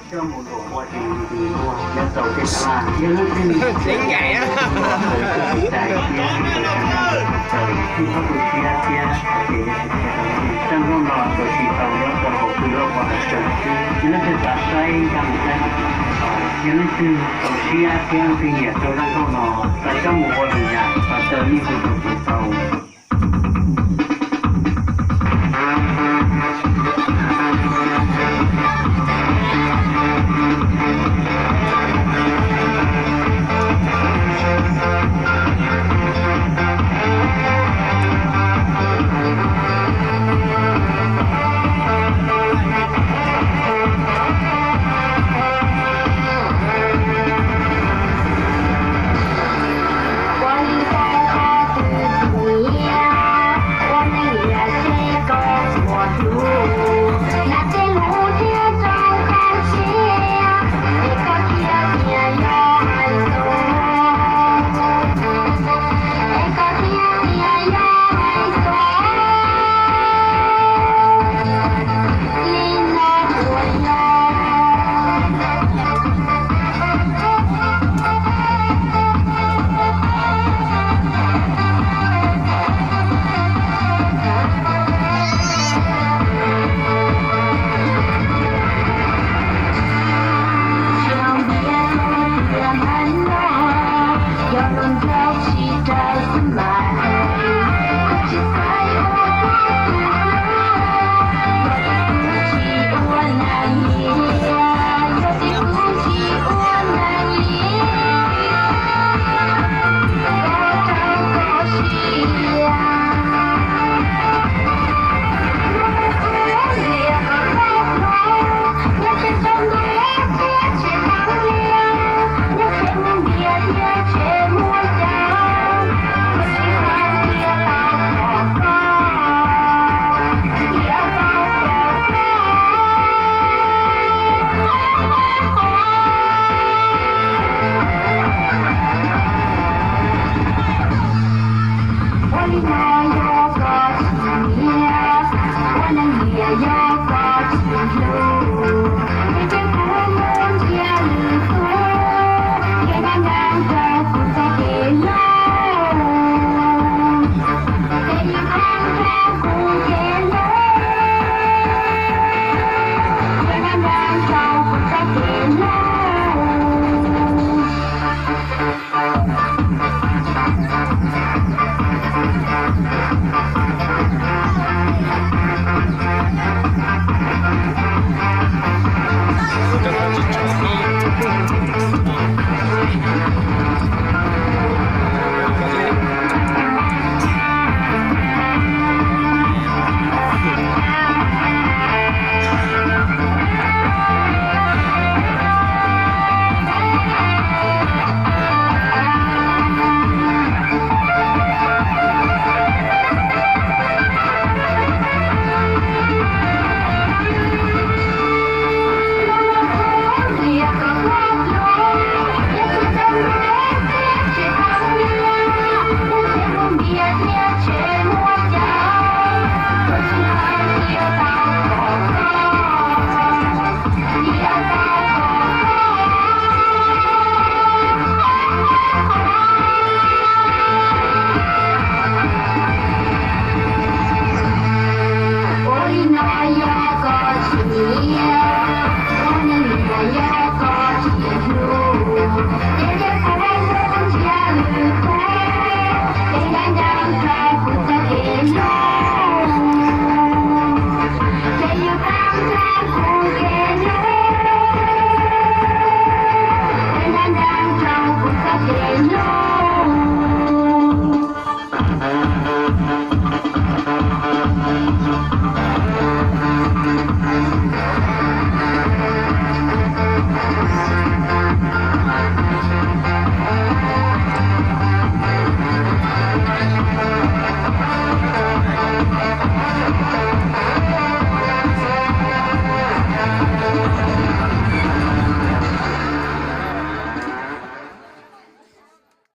Coj mus luam ua ces nws ua nyob rau tej sab laj. Yog leej twg txawv txawv txawv txawv thiab tsis tau siab thiab ces yog tsis tau rau nej, zaj nkauj no tsuas tsis tau nyob rau hauv pw loj ua hav xwb. Yog leej twg xav saib nkag mus saib hauv YouTube. Yog leej twg txaus siab thiab leej twg nyiam rau zaj nkauj no, tau coj mus ua lwm yam, tau caw nej hu rau kuv tau.